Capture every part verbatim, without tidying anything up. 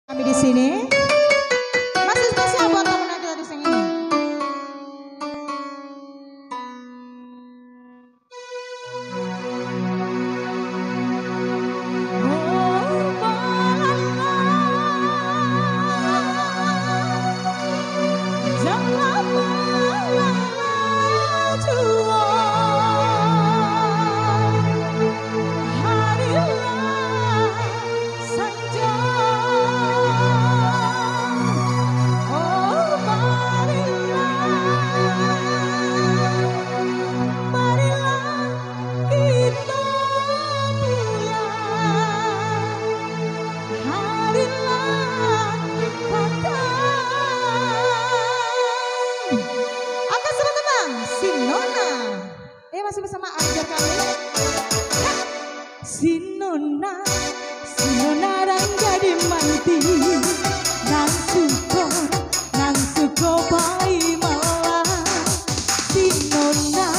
Kami di sini. Masih spesial buat tamu kita di sini. Sanja, oh marilah, marilah kito pulang, harilah patang. Oke, sudah tenang, si Nona. Eh, masih bersama Arja kami. Si Nona, si Nona rang gadih manti, nan suko, nan suko pai malah. Si Nona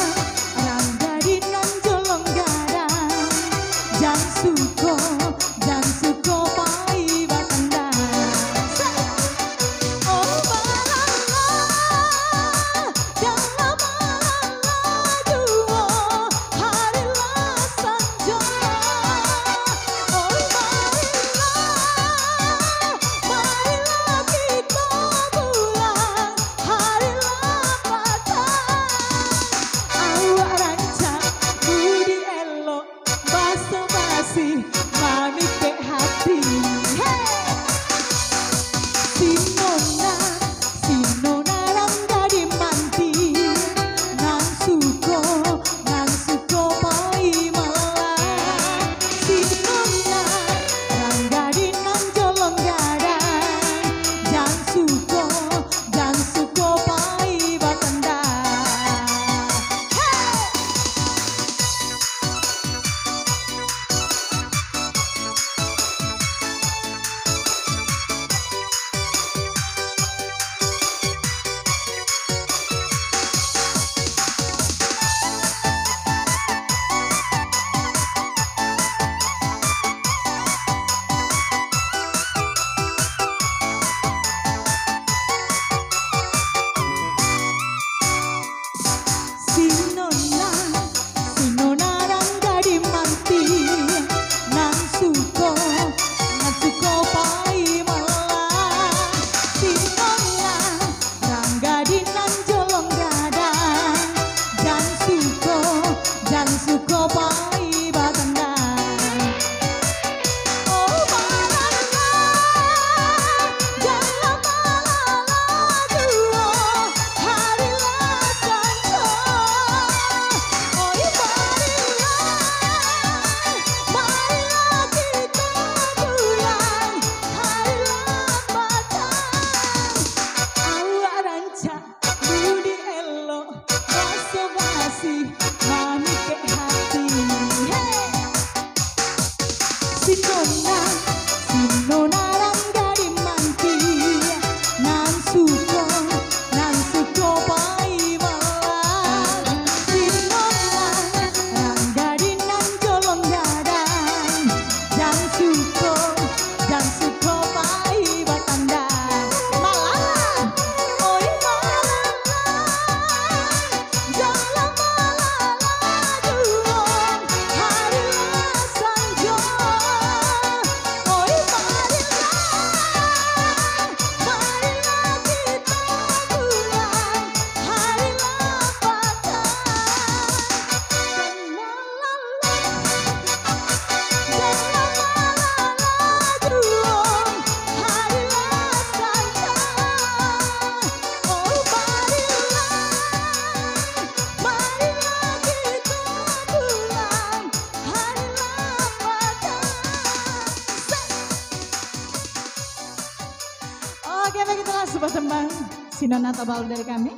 rang gadih nan jolong gadang, jan suko, jan suko pai batandang. Oh, balalah, jan balalah juo, harilah sanja. Oh, marilah, marilah kito pulang, harilah patang. Awak rancak budi elok, basa-basi, mamikek hati. Hei! Si Nona, si Nona rang gadih manti, nan suko, nan suko pai malah. Si Nona rang gadih nan jolong gadang, jan suko, jan suko pai batandang. Hei! Si Nona, si Nona rang gadih manti, nan suko, nan suko pai malah. Si Nona rang gadih nan jolong gadang, jan suko, jan suko pai batandang. Oh, balalah, jan balalah juo, harilah sanja. Oi, marilah, marilah kito pulang, harilah patang. Awak rancak budi elok, basa-basi, mamikek hati. Hei! Si Nona, si Nona rang gadih manti, nan suko, nan suko pai malah. Si Nona rang gadih nan jolong gadang, jan suko, jan suko pai batandang. Malah, oi malah, jan balalah juo, harilah sanja. Oi, marilah, marilah kito pulang, harilah patang. Jan balalah, jan balalah juo, harilah sanja. Oh, marilah, marilah kito pulang, harilah patang. Oke, begitulah sebuah tembang Si Nona Tabaul dari kami.